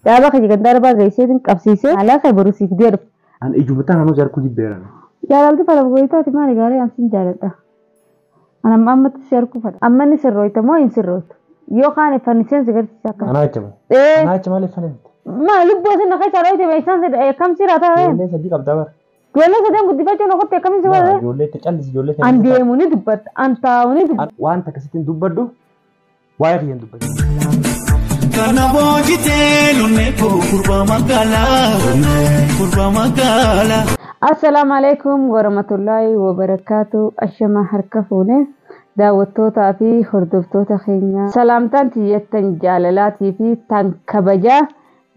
Dhaaba kiyya ganda arbaa geesseetiin qabsiisee maallaqa boru siif fidee dhufa. An ijuma tanaan hojii arguu jibbeera. Jaalalti fala goyitaati maali gaarii an sin jaaladha. An amma ammatti si arguu fadha. Amma inni sirrooyta moo hin sirrooytu? Yoo kaan fanniseen si garsiisa akka. Anaa jecha maal? Ee Anaa jecha maaliif fanifte? maa lubbuu isin keessa dhooyte beeksisaan si kam si raata? Ijoollee sadii qabdaa bara. Ijoollee sadeen guddifachuun okotti akkamiin si godhe? Ijoollee itti callisi ijoollee An deemu ni dubbatta, an taa'u ni dubbatta. Waan takka sittiin dubbadhu waa'ee kiyyan dubbadhu. Kana boojitee lonnee koo gurbaa magaalaa gurbaa magaalaa. Assalaamu alaikum warahmatullaahi wabarakaatu. Ashama harka fuune daawwattootaa fi hordoftoota keenya. Salaamtaan tiyyattan jaalalaatii fi tan kabajaa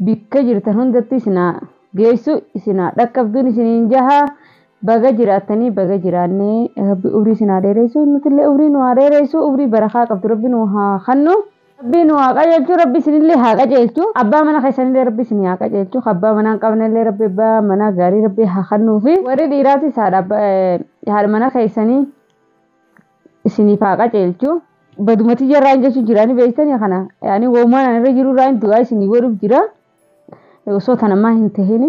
bikka jirtan hundatti isinaa geessu isinaa dhaqqabduun isiniin jaha baga jiraattanii baga jiraannee rabbi umrii isinaa dheeressu nutillee umrii nu haa dheeressu umrii barakaa qabdu rabbi nu haa kennu. Rabbi nu haa qajeelchu rabbi isinillee haa qajeelchu abbaa mana keessanillee rabbi isin haa qajeelchu abbaa manaa hin qabnellee rabbi abbaa manaa gaarii rabbi haa kennuufi warri dhiiraatis haadha mana keessanii isiniif haa qajeelchu. Badumatti jarraan jechuun jiraanii beektanii kana yaani woomaan ani irra jiru irraa du'aa isinii godhuuf jira osoo tanamaa hin tahini.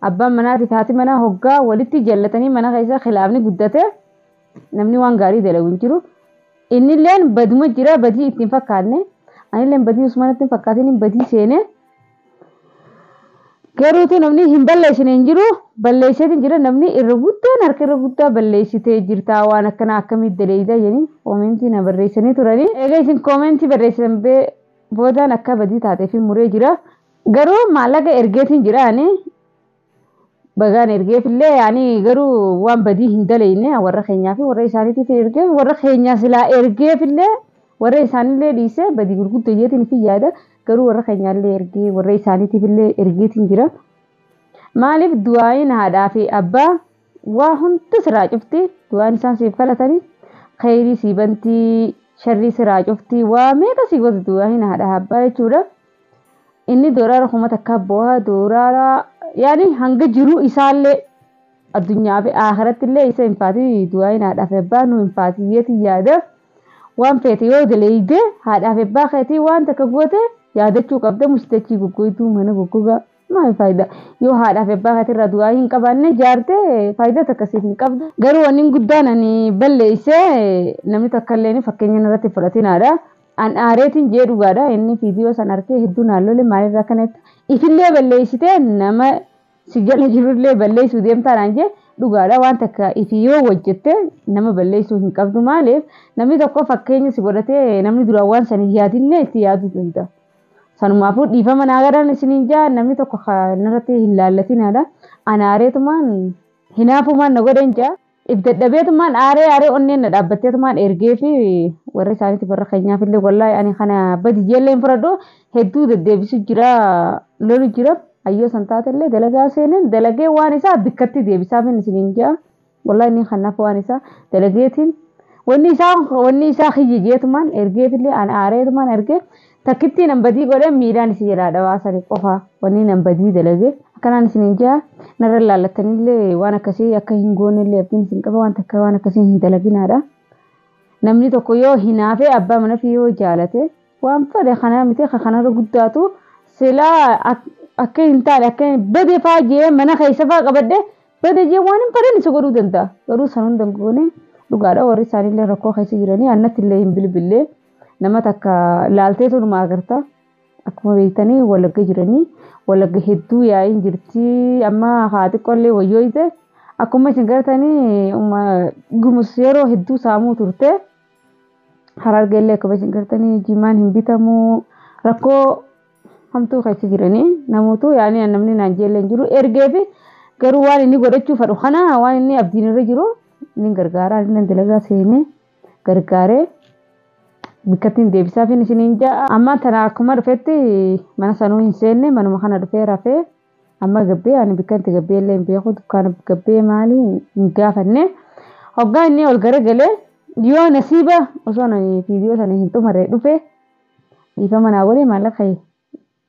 Abbaan manaatiif haati manaa hoggaa walitti jallatanii mana keessa khilaafni guddate namni waan gaarii dalagu hin jiru. Innilleen baduma jira badii ittiin fakkaanne anilleen badii usmaan ittiin fakkaatin badii seene garuutu namni hin balleessine hin jiru balleesseetiin jira namni irra guddaan harka irra guddaa balleessitee jirtaa waan akkanaa akkamii daleeydaa jedhanii koomentii na barreessanii turanii. Egaa isin koomentii barreessan boodaan akka badii taatee fi muree jira garuu maallaqa ergeetiin jira ani bagaan ergeefillee yaani garuu waan badii hin daleyne warra keenyaa fi warra isaaniitiif ergeef warra keenyaa silaa ergeefillee warra isaanillee dhiisee badii gurguddoo jeetiin fi yaada garuu warra keenyaallee ergee warra isaaniitiifillee ergeetiin jira. Maaliif du'aayin haadhaa fi abbaa waa hunda siraa cufti du'aan isaan siif kadhatanii kheyrii sii bantii sharrii siraa cufti waa meeqa sii goota du'aayin haadhaa abbaa jechuudha. Inni doolaara 1000 bu'aa doolaara yaani hanga jiru isaallee addunyaa fi akhiratti illee isa hin faati du'aayin haadhaa fi abbaa nu hin faati yeeti yaada. Waan feete yoo daleeyde haadhaa fi abbaa keetii waan takka goote yaadachuu qabda mustachii goggoituu mana goggogaa maal faayidaa yoo haadhaa fi abbaa keetirraa du'aa hin qabaanne jaarte faayidaa takka siif hin qabdu. Garuu wanni guddaan ani balleessee namni takka illee fakkeenya irratti fudhatinaadha. An aareetiin jee dhugaadha inni viidiyoo san arkee hedduu naan lole maalirraa kanatti ifillee balleessitee nama si jala jirullee balleessuu deemtaa naan jee dhugaadha waan takka ifi yoo hojjette nama balleessuu hin qabdu maaliif namni tokko fakkeenya si godhatee namni duraan waan san hin yaadinne itti yaaduu danda'a. Sanumaafuu dhiifama naa garan isiniin jaa namni tokko narratti hin laallatinaadha. An aareetumaan hinaafumaan na godhan jaa. If dadhabeetumaan aaree aaree onneen na dhaabbatteetumaan ergee fi warra isaaniitiif warra keenyaaf illee wallaahi ani kana badi jeellee hin fudhadhu hedduu deddeebisu jira lolu jira hayyoo san taatellee dalagaa seeneen dalagee waan isaa bikkatti deebisaafin isiniin jaa wallaahi inni kanaaf waan isaa dalageetiin wanni isaa kiyya jeetumaan ergeefillee an aareetumaan ergee takkittii nan badii godhe miidhaan isin jalaa dhabaasanii qofa wanni nan badii dalagee akkanaan isiniin jaa narra laallattanillee waan akkasii akka hin goonellee abdiin isin qaba waan takka waan akkasii hin dalaginaadha. Namni tokko yoo hinaafee abbaa mana fi yoo jaalate waan fedhe kanaa miti kanarra guddaatu silaa akka hin taane akka bade faa jee mana keessa faa qabadhe bade jee waan hin fedhan isa godhuu danda'a. Garuu san hunda hin goone dhugaadha warri isaanillee rakkoo keessa jiranii annatti illee hin bilbillee nama takka laaltee tunuma agarta. Akkuma beektanii walagga jiranii walagga hedduu yaa'iin jirti amma haa xiqqoollee wayyooyte akkuma isin gartanii gumus yeroo hedduu saamuu turte harargeellee akkuma isin gartanii jimaan hin bitamu rakkoo hamtuu keessa jiranii namootu yaani namni naan jeellee hin jiru ergee fi garuu waan inni godhachuu fedhu kana waan inni abdiin irra jiru inni gargaara inni dalagaa seenee gargaaree bikkattiin deebisaaf isiniin ja'a. Amma tana akkuma dhufetti mana sanuu hin seenne manuma kana dhufee rafee amma gabbee ani bikkatti gabbee illee hin beeku dukkaana gabbee maali hin gaafanne. Hoggaa inni ol garagalee yoo nasiiba osoo ani viidiyoo sana hin xumurre dhufe dhiifama naa godhe maallaqa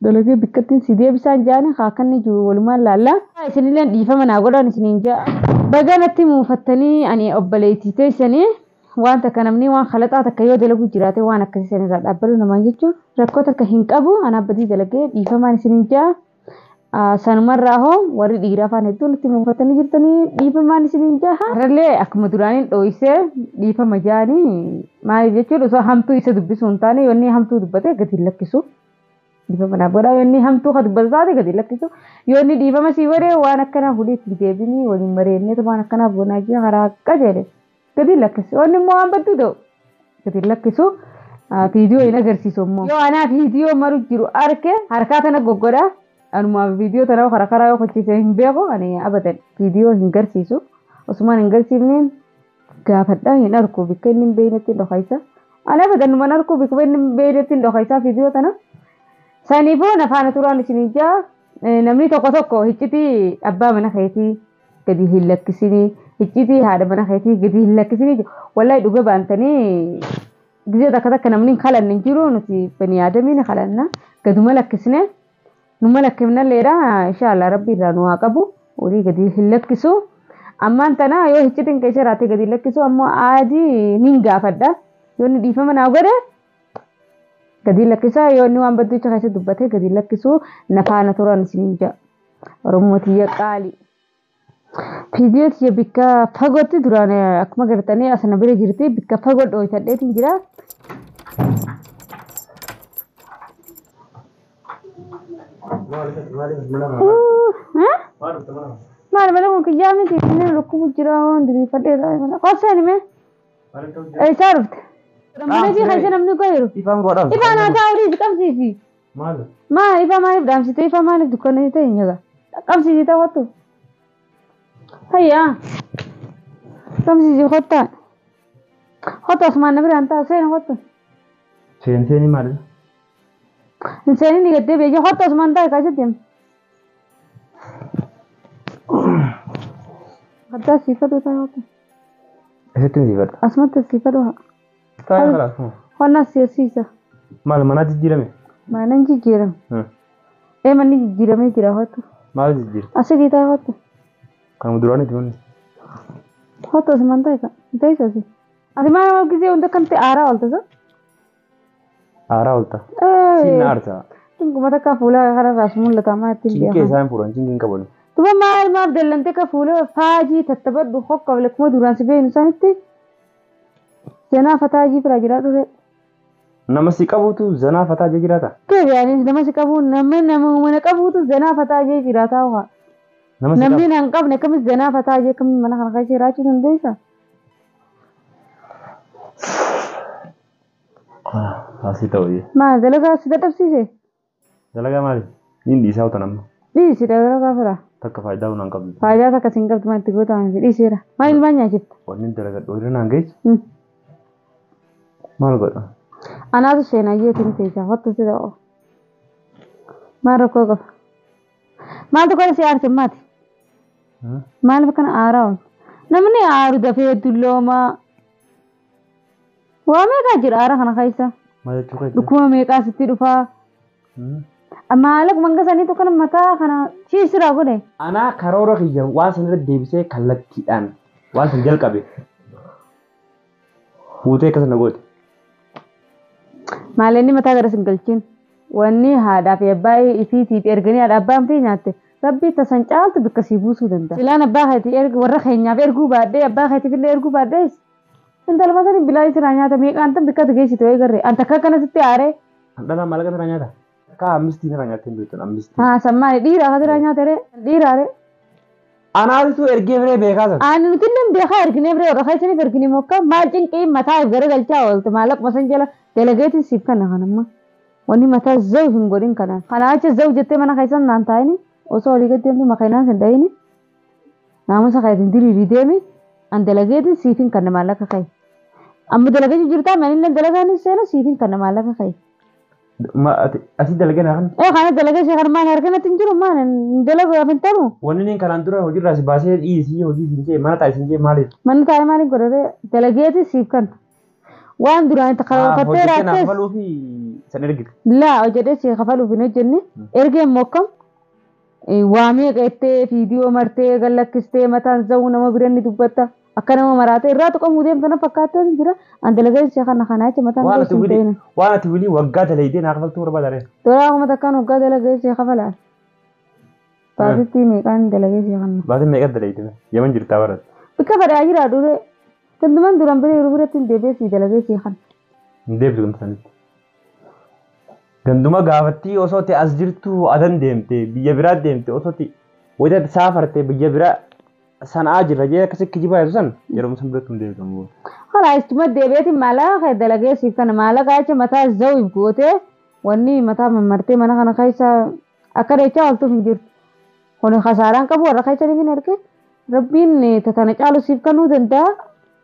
dalagee bikkattiin si deebisaan jaani haa akka inni jiru walumaan laalla. Isinillee dhiifama naa godhan isiniin ja'a. Baga natti muufattanii ani obboleettii teessanii Waan takka namni waan kalaxaa takka yoo dalagu jiraate waan akkasii sanirraa dhaabbatu namaan jechuun rakkoo takka hin qabu. Anaa badii dalagee dhiifamaan isin jaa. Sanumarraa hoo warri dhiiraa afaan hedduu nutti muufatanii jirtanii dhiifamaan isin jaa. Har'allee akkuma duraaniin dhooysee dhiifama jaanii maaliif jechuun osoo hamtuu isa dubbisuu hin taane yoonni hamtuu dubbate gadi hin lakkisu. Dhiifama naaf godhaa yoonni hamtuu ka dubbatu taate gadi hin lakkisu. Yoonni dhiifama sii godhe waan akkanaa hulii itti deebinii waliin mareennee waan akkanaaf goonaa jee karaa qajeele gadi hin lakkisu. Yoonni immoo waan badduu ta'u gadi hin lakkisu. Viidiyoo hin agarsiisu immoo. Yoo anaa viidiyoo maru jiru arke harkaa tana goggodhaa. Anuma viidiyoo tana karaa karaa yoo hojjete hin beeku ani abadan viidiyoo hin garsiisu. Osumaan hin garsiifneen gaafadhaa hin arku bikka inni hin beeknetti hin dhokaysa. Ani abadan numan arku bikka inni hin beeknetti hin dhokaysa viidiyoo tana. Saniifuu na faana turaan isin ijaa namni tokko tokko hiccitii abbaa mana keetii gadi hin lakkisinii hiccitii haadha mana keetii gadi hin lakkisinii wallahi dhuga baantanii gizee takka takka namni hin kalanne hin jiru nuti bani aadamiin kalanna gaduma lakkisne. Numa lakkifnalleedha inshaallah rabbi irraa nu haa qabu olii gadi hin lakkisu. Ammaan tana yoo hiccitiin keessa jiraate gadi hin lakkisu ammoo aadii nin gaafadha. Yoo inni dhiifama naa godhe gadi hin lakkisa yoo inni waan badduucha keessa dubbate gadi hin lakkisu na faana turan isiniin jedha. Oromoo tiyya qaali. Viidiyoo tiyya bikka fagootti duraan akkuma gartanii asana bira jirti bikka fagoo dhooytadheetiin jira. Maal mana kun kiyyaa miti inni lukkubu jira waan diriirfadheera mana. Qosseen hime eessaa dhufte? Mana fi keessa namni goyiru. Ifaan godhaaf. Ifaan haa ta'u dhiisi qabsiisi. Maal? Maa ifa maaliif dhaamsite ifa maaliif dukkanni ta'e hin nyaata. Qabsiisi ta'u hattu. Hayyaa. Qabsiisi kottaa. Kottu asumaan na biraan ta'a seeni kottu. Seenseeni maali? Hin seenin ni gaddee beekee kottu asumaan ta'a kaasee deema. Gaddaa siifadhu ta'a kottu. Eessatti siifadha? Asumatti siifadhu haa. Taa'ee kalaas. Qonna siisiisa. Maal manaa jijjiirame? Manaan jijjiirame. Ee manni jijjiiramee jira kottu. Maal jijjiirte? Asii ta'a kottu. Kan duraan itti manni. Kottu asumaan ta'a ka. Teessa asii. Ati maal gisee hunda kan ta'e aaraa oolta sa? Aaraa oolta. Siin na aarta. Cinkuma takka fuula kanarraas mul'ata maa ittiin Cinqee beekan. isaan fuudhan cinqiin qaban. Duba maal maaf dallantee ka fuula faajii tattabadhu hokka kuma duraan si beeknu sanitti seenaa fataajii bira jira ture. Nama si qabutu zanaa fataa jee jiraata. Keebiyaanis nama si qabu namni nama mana qabutu zanaa fataajee jiraata waa. Nama si Namni qabu. na hin qabne akkamis zanaa fataajee akkamis mana kana keessa jiraachuu dandeessa? Asii ta'u jee. Maal dalagaa si dadhabsiise? Dalagaa maali? Niin dhiisaa utan amma. Dhiisi dalagaa fira. Takka faayidaa hunaan qabdu. Faayidaa takka si hin qabdu maal itti goota waan si dhiiseera. Maal ilmaan nyaachifta? Wanni dalagadhu irra naan geessu. Maal godha? Anaatu seenaa jeetiin teessa hottu si ta'u. Maal rakkoo qaba? Maaltu kana si aarse maati? Maaliif akkana aaraa oolta? Namni aaru dafee dullooma. Waa meeqaa jira aara kana keessa? Maal jechuu keessa? Dhukkuba meeqaa sitti dhufaa? Maallaquma hanga saniitu kana mataa kana shiisiraa godhe. Anaa karoora kiyya waan san irra deebisee kallattiidhaan waan san jalqabe. Fuutee akkas na goote. Maal inni mataa gara sin galchin. Wanni haadhaa fi abbaa isiitiif erganii haadha abbaan fi nyaatte. Rabbi tasan caaltu bikka sii buusuu danda'a. Silaan abbaa keetii ergu warra keenyaaf erguu baadhee abbaa keetiif illee erguu baadhees. Intala mataa bilaa isiraa nyaata meeqaan tan bikka geessitu eegarre. An takka akkanasitti aaree. Dhala maallaqa irraa nyaata. Akka ammistii irraa nyaattee hin beektu ammistii. Haa sammaani dhiiraa akka irraa nyaata ree. Dhiiraa ree. Anaatu ergee firee beekaa sana. Ani nuti illee beekaa erginee firee warra keessaniif erginee mokka maal cinqii mataa garagalchaa oolte maallaquma san jala dalageetiin siif kana kanamma. Wanni mataa zaw hin godhin kanaan. Kanaa achi zaw jettee mana keessan naan taa'ini osoo olii gad deemtu makainaan sin dhayini. Naamusa keetiin diriirii deemi an dalageetiin siif hin kanna maallaqa ka'e. Amma dalagachuu jirtaa manillee dalagaan hin seena siif hin kanna maallaqa ka'e. Asii dalagee naa kan. Ee kana dalagee ishee kan maal harkanatti hin jiru maal hin dalagu hin taru. Wanni inni kanaan dura hojiirraa si baasee dhiisii hojii siin jee mana taa'e siin jee maaliif? Manni taa'ee maaliin godhatee dalageetiin siif kanna. Waan duraan itti karoorfattee Hojjettee naa raaktees. kafaluu fi san ergite. Laa hojjedhee si kafaluuf hin hojjenne ergee immoo akkam waa meeqa jettee viidiyoo martee gallakkistee mataan zawuu nama bira ni dubbatta. Akka nama maraatee irraa tuqamuu deemtu na fakkaattee jira. An dalagee si kana kanaa jecha mataan Waan koo ati sin wilii ta'ina. waan ati wilii waggaa dalaydee naa kafaltuu barbaada ree. Tola akkuma takkaan waggaa dalagee si kafalaan. Baatitti meeqaan dalagee si kanna. Baatiin meeqa dalayde? Yaman jirtaa barat. Bikka fadhaa jira dure. Gandumaan duraan bira yeroo biratti hin deebi'ee si dalagee si kanna. Hin deebisu gamta sanitti. Ganduma gaafattii osoo ta'e as jirtu adan deemte biyya biraa deemte osoo ta'e wayita saafarte biyya biraa sanaa jirra jee akkasi kijibaa jirtu san yeroo san biratti hin deebisu ammoo. Kalaas ittuma deebi'eeti maallaqa dalagee siif kana maallaqa jecha mataa zawiif gootee wanni mataa mammartee mana kana keessa akka dheechaa ooltuuf hin jirtu. Kuni kasaaraan qabu warra keessa ni arge rabbiin tatana caalu siif kennuu danda'a.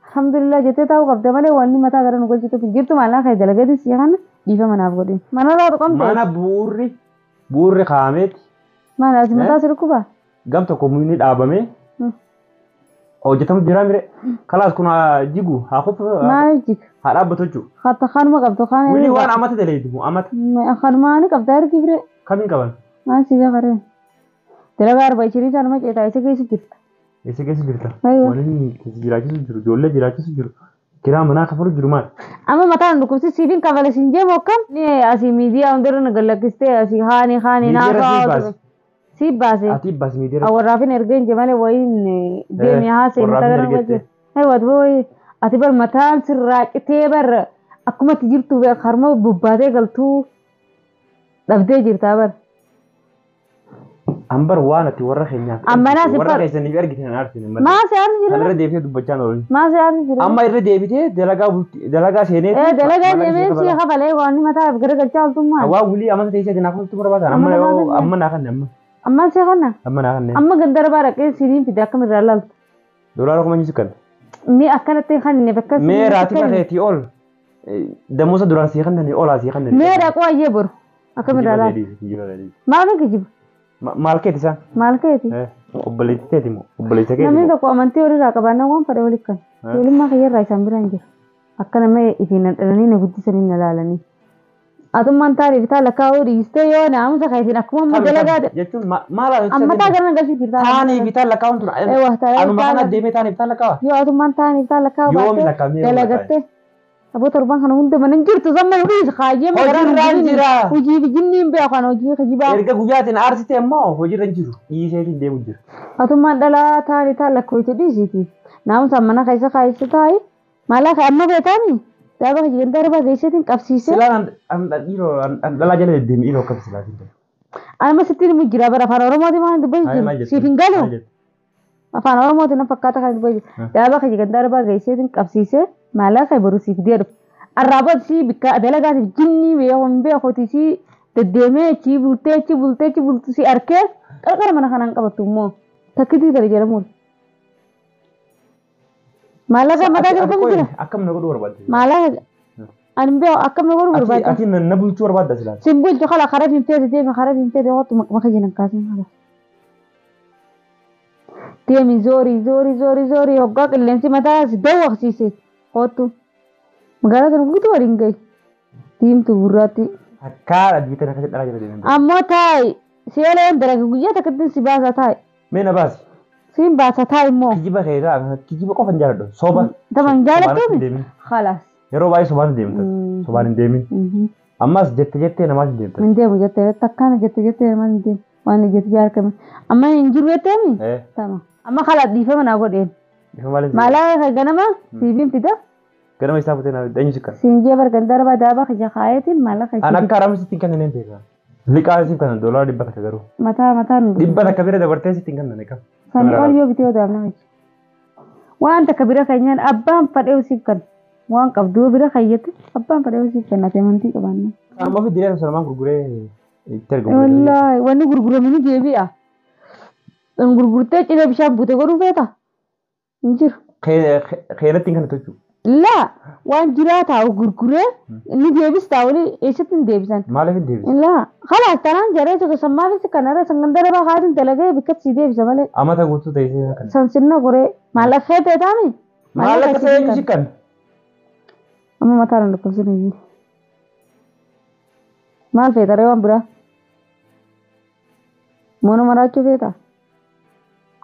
Alhamdulillah jettee taa'uu qabda malee wanni mataa gara nu galchituuf hin jirtu maallaqa dalageeti siif kana dhiifama naaf godhin. Manarraa tuqamte Mana bu'uurri kaameeti maal as mataa si dhukkuba? gam tokko mukni dhaabamee hojjetamu jira mire kalaas kun haa jigu haa kufu Maal jika? haa dhaabbatu jechuudha. Hatta kanuma qabdu kan Wilii waan amata dalaydu amata kanumaa ni qabda ergi bire kamiin qaban? maal si beekareen? Dalagaa arba ishirii sanuma ceetaa isa keessa jirta. Eessa keessa jirta? Aywa. Waliin keessa jiraachisu jiru ijoollee jiraachisu jiru kiraa manaa kafalu jiru maal? Amma mataan dhukkubsi siifin kafale siin jeemu akkam? Ni asii miidiyaa hundarra na gallakkistee asii haani haani Miidiyaa irra naafaa siif baase. siif baase. Ati baas miidiyaa Warraafin ergeen je malee wayiin deemi haasee mataa warraafin gara ergette. wajjin. Aywa ati ati bar mataan sirraa citee bar akkuma ati jirtu harma bubbaatee galtuu dhabdee jirtaa bar. Ambar waan ati warra keenyaaf Ammanaa si warra far- keessaniif ergite nan aarsine malee. Maa si aarsi Kan jira? irra deebitee dubbachaa oolin. Maa si aarsi jira? Amma irra deebitee dalagaa dalagaa seenee. Dalagaa deemee si kafalee waan mataa garagalchaa oltummaa. Waa wulii amata teessee naaf oltu barbaadan amma Amma yoo naa amma naa kanne amma Amma si kana? amma naa kanne. Amma gandarbaa dhaqee siniin fide akkam irraa laalta? Doolaara kuma jisu kan. Mee akkanatti kan inni bakka Mee raatiba keetii ol damuusa duraan sii kannani olaa sii kannani. Mee dhaquu ayyee boru akkam irraa laalta? Maaf kijiba? Maal keeti isaan? Maal keeti? Obboleettii teeti moo? Obboleessa keeti Namni moo? tokko amantii walirraa qabaannaan waan fedhe waliif kan. Ijoollummaa kiyyarraa isaan biraan jira. Akka nama ifiin dhalanii na guddisanii na laalanii. Atummaan taariif taa lakkaa'uu dhiistee yoo naamusa keetiin akkuma amma dalagaa Jechuun maal amma taa gara galchuu jirta. Taanii fi taan lakkaa'uun tun Ewa taa'ee anuma kana taa'ee deemee taanii fi taan lakkaa'a. yoo atummaan taaniif taa lakkaa'uu Yoomi baattee lakkaa'amee yoom dalagattee aboo torban kana hunda mana hin jirtu zamma nu dhiisi kaayyee Hojiirraan jira. Hojii fi jinniin beeku kan hojii kijibaa. Erga guyyaatiin aarsite immoo hojiirra hin jiru. Dhiiseetiin deemu jira. Atummaan dhalaa taanii taa lakkooytu dhiisiiti. Naamusaan mana keessa kaayessa taa'i. Maallaqa amma beekaami. Daaba ganda arbaa geesseetiin qabsiisee. Silaan dhiiroo dhalaa jala deddeemi dhiiroo akkam silaa siin ta'e. Anuma sittiin himu jira bara afaan Oromootiin waan dubbatu jiru. Siif hin galu. Afaan Oromootiin na fakkaata kan dubbatu jiru. Daaba ganda arbaa geesseetiin qabsiisee maallaqa boru siif deedu. Arraabot si bikka dalagaatiif jinni beeku hin beekuti si deddeemee achi bultee achi bultee achi bultu si arkee qarqara mana kanaan qabattu immoo takkitii tare jedhamuun. Maallaqa mataa jiru kam jira? Akkam na godhuu barbaadde? Maallaqa ani hin beeku akkam na godhuu barbaadde? Ati na bulchuu barbaadda silaa. Sin bulchu kala karaa finfeete deemi karaa finfeete hotu maka jiran kaasin kala. Deemi zoorii zoorii zoorii zoorii hoggaa qilleensi mataa si dawwaqsiise hotu. Magaalaa sana guutuu waliin gahi. Diimtuu gurraatti. Akkaa dhadhiitan akkasitti dhalaa jala deeman. Ammoo taa'i seela yoon dalaga guyyaa takkatti si baasa taa'i. Mee na baasi. Siin baasa taa'i immoo. Kijiba keetaa kijiba qofa hin jaaladhu. Soba. Taman Sobaan jaalattuumi? hin deemin. Khalaas. Yeroo baay'ee sobaan hin deemtan. Sobaan hin deemin. Ammas jette jettee namaas hin deemtan. Hin deemu jettee takkaana jette jettee namaan hin deemu. Waan jette jaarkame. Amma hin jiru jetteemi? Tama. Amma khalaas dhiifama naa godheen. Ifa maaliin Maallaqa ganama siifiin fida. Ganama isaa futee naa eenyu sikkan. Siinjee barganda arbaa daabaa kija kaayetiin maallaqa An akka haramu sitti hin kennine beeka. Liqaa siif kennan doolaara 100 garuu. Mataa mataan 100 bira dabartee sitti hin kennine qaba. Sani ol yoo bitee odaaf nama jecha. Waan takka bira keenyaan abbaan fadhee siif kenna. Waan qabdu bira kaayyate abbaan fadhee siif kenna ati amantii qabaanna. Amma fi direera salmaan gurguree itti argamu. Wallaahi wanni gurgurame ni deebi'a. Gurgurtee cina bishaan buute godhuu feeta? Hin jiru. Keenatti hin kennitu jechuudha. Laa waan jiraa taa'u gurguree ni deebis taa'u eessatti hin deebisan. Maaliif hin deebisan? Laa khalaas tanaan jaree tokko sammaafis kanarra sangan darabaa kaatin dalagee bikkatti si deebisa malee. Amata guutuu ta'e kan. San sirna goree maallaqa kee feetaami? Maallaqa ta'e eenyu sikkan? Amma mataa na dhukkubsina iyyuu. Maal feeta ree waan biraa? Moona maraachuu feeta?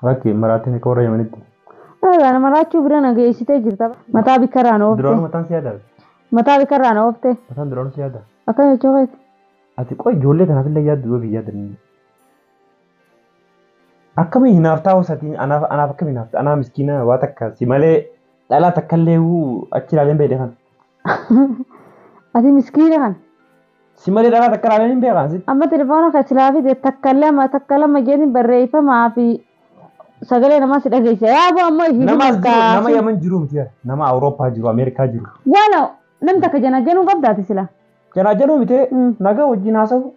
Lakki maraatiin akka warra Yemenitti. Dhagaa nama raachuu bira na geessitee jirta. Mataa bikkarraan oofte. Duraanuu mataan si yaada. Mataa bikkarraan oofte. Mataan duraanuu si yaada. Akkam jechuu keeti. Ati qoy ijoollee tanaaf illee yaaddu yoo biyya yaaddan. Akkamiin hinaaftaa hosatiin anaaf anaaf akkamiin hinaafta anaa miskiina waa takka si malee dhalaa takka illee achi ilaaleen beekne kan. Ati miskiina kan. Si malee dhalaa takka ilaaleen hin beekan sitti. Amma telefoona kan silaa fide 1 2 1 2 jeetiin barreeffamaa fi sagalee namaa si dhageessa. Yaaboo ammoo ishii Nama as jiru nama Yaman jiru miti nama Awurooppaa jiru Ameerikaa jiru. Waan namni takka jana januu qabdaati sila. Janaa jedhuu miti nagaa wajjin haasa'u.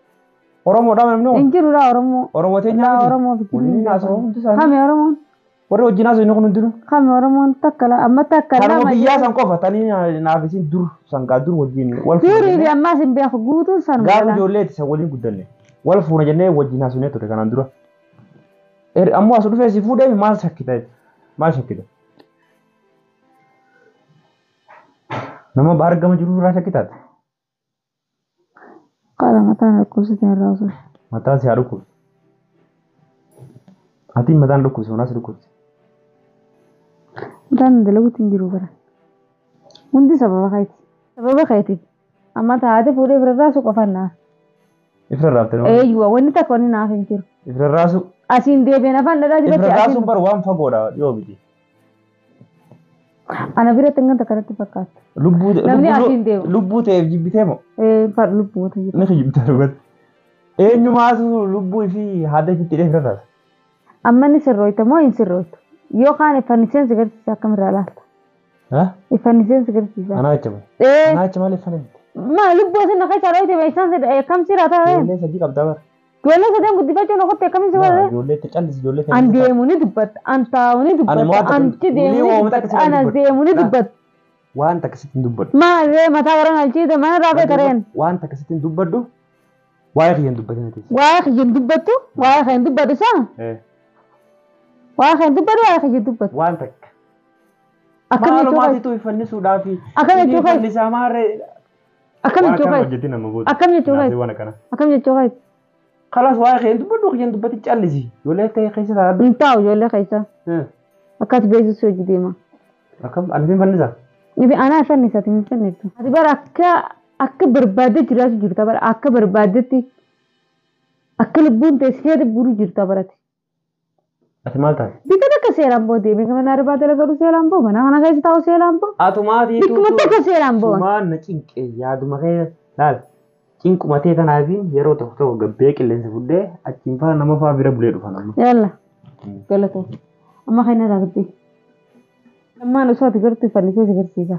Oromoodhaa namni Hin jiru laa Oromoo. Oromoo teenya Laa miti. Oromoo fi Waliin haasa'u hundi isaanii. Kami Oromoon? Warri wajjin haasa'u inni kun hundinuu. Kami Oromoon 1 2 amma 1 Kanuma 2 biyyaa san qofa tanii naaf isin dur sangaa dur wajjin wal fuuna Durii fi jennee ammaas hin beeku guutuun sanuma. gaafa ijoolleeti san waliin guddanne wal fuuna jennee wajjin haasofnee ture kanaan dura. Ammoo as dhufee si fuudhee maal shakkita? Maal shakkita? Nama baar gama jiru irraa shakkitaati. Qaala mataan dhukkubsite irraa osoo. Mataan si haa dhukkubsu. Atiin mataan dhukkubsi manas dhukkubsi. Mataan dalaguutti hin jiru bara. Hundi sababa keeti. Sababa keeti. Amma taate fuudhee bira raasu qofaan naaf. Ifra raafte nama. Eeyyuwa wanni takka wanni naaf hin jiru. Ifra raasu. Asiin deebiin afaan dhadhaa Ifra dibatti raasuun asiin. bar waan fagoodha dhiyoo miti. Ana biratti hangan takka natti fakkaata. Lubbuu Namni asiin deemu. Lubbuu ta'eef jibbitee moo? Ee fadhu lubbuu wata jiru. Ni kijibta dhugatti. Eenyumaatu lubbuu fi haadha ifitti hidhee ifra raasa. Amma inni sirrooyta moo hin sirrooytu? Yookaan iffanniseen si garsiisa akkamirraa laalta? Ha? Iffanniseen si garsiisa. Anaa jecha malee. Ee Anaa jecha malee uffata miti. maa lubbuu isin na keessa rooyte beeksaan si akkam si raata? Ijoollee sadii qabdaa bara. Ijoollee sadeen guddifachuu na kotte akkamiin si godhe? Ijoollee itti callisi ijoollee An deemu ni dubbatta, an taa'u ni Ani dubbatta, waan an takka- deemu ni Wulii waan takka dubbatta, an as sitti deemu ni dubbadhu. dubbatta. Waan takka sitti hin dubbadhu. Maal mataa gara galchiite mana raafee tareen. Waan takka sitti hin dubbadhu. Waa'ee kiyya hin dubbatin ati. Waa'ee kiyya hin dubbattu, waa'ee kiyya hin dubbadhu isaa? Waa'ee kiyya hin dubbadhu, waa'ee kiyya hin dubbadhu. Waan takka. Akkam jechuu keeti? Maalumaatitu iffannisuudhaafi. Akkam jechuu keeti? Fannisaa maarree. Akkam Waan jechuu akkana keeti? hojjetin nama booda. Akkam jechuu keeti? Naasii waan akkana. Akkam jechuu keeti? Kalaas waa'ee kiyya hin dubbadhu kiyya hin dubbatin callisi. Ijoollee ta'e keessa taa'adhu. Hin taa'u ijoollee keessa. Akkas beeksisuu hojii deema. Akkam ani sin fannisa. Ifi anaa fannisati hin fanniftu. Ati bara akka akka barbaadde jiraachuu jirta bara akka barbaaddetti akka lubbuun teessee buru jirta barati. Ati maal taate? Bika takka seeraan boo deemee mana arbaa dalagadhu seeraan boo mana kana keessa taa'u seeraan boo. Atumaatii Bikkuma takka seeraan boo. Sumaan na cinqee yaaduma kee laal. Cinquma tee tanaafiin yeroo tokko tokko gabbee qilleensa fuudhee achiin faa nama faa bira bulee dhufan amma. Yalla galatoo amma kana irraa dubbii. Ammaan osoo ati gartuu fannisee si garsiisa.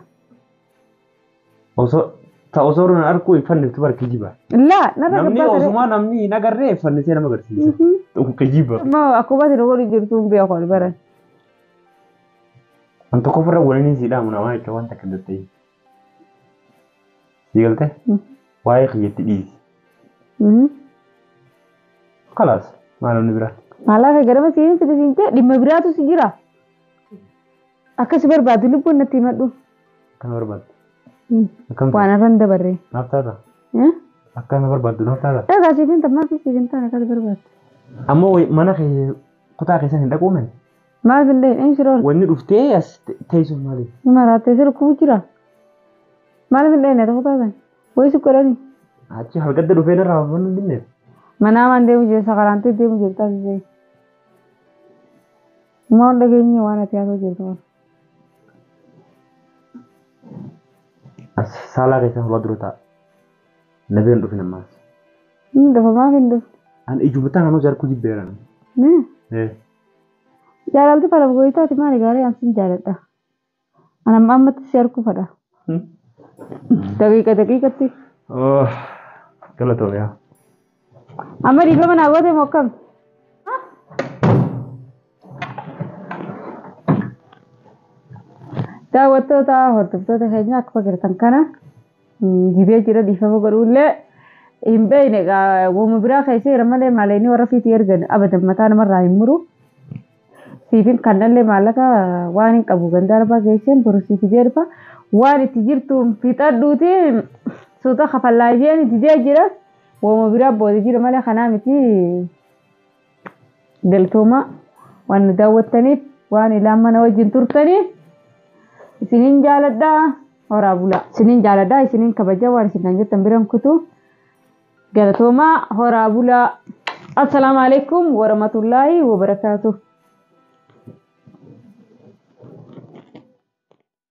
Osoo ta osoo na arguu hin fanniftu bara kijiba. Laa narra Namni gabbaa taree. osumaa namni hin agarree fannisee nama agarsiisa. Tokko kijiba. Amma akkuma ati godhu jirtu hin beeku ani bara. An tokko ofirra waliin si dhaamu namaa jecha waan takka hin ta'in. Si galtee? Waa'ee kiyyatti dhiisi. Kalaas maal inni biraa? Maalaaf garama siin fide siin jee dhimma biraatu si jira. Akkas barbaadu lubbuun natti himadhu. Akkana barbaaddu. Akkam Waan irra hin dabarre. naaf taata? Akkana barbaaddu naaf taata? Dhagaa siif hin ta'a maaf siif hin taane akkas barbaaddu. Ammoo mana kee kutaa keessan hin dhaquu mani? Maaf hin dhahin eenyu sirra Wanni dhuftee as teessuuf maaliif? Maraattee sirra kubu jira. Maaliif hin dhahin ati kutaa sana? Wayii si godhani. Achi halgadda dhufee narraa hafan hin dinneef. Manaa maan deemu jira sakaraantee deemu jirta asii. Maal dhageenye waan ati haasoo jirtu kana. As saalaa keessan fuula dura taa'a. Na bira hin dhufin ammaas. Hin dhufa maaf hin dhufne? An ijuma tanaan hojii harkuu jibbeera. Jaalalti fala goyitaati maali gaarii an sin jaaladha. An amma ammatti si harkuu fadha. Daqiiqa daqiiqatti. Oh, galatoome yaa. Amma dhiifama naa goote moo akkam? Daawwattoota hordoftoota keenya akkuma agartan kana jibee jira dhiifama godhuullee hin beekne egaa waanuma biraa keessa jira malee maaleenii warra fiitii ergan abadan mataa namarraa hin muru. Siifin kannallee maallaqa waan hin qabu ganda arbaa geesseen boru siifi jeerfa waan itti jirtu fixadhuuti suuta kafallaa isheen itti jee jira waanuma biraa booda jira malee kanaa miti galtooma waan nu daawwattaniif. Waan ilaan mana wajjin turtanii isiniin jaaladhaa horaa bulaa. Isiniin jaaladhaa isiniin kabaja waan isin kan jettan biran kutu galatoomaa horaa bulaa. Assalaamu alaikum warahmatullaahi wabarakaatuh.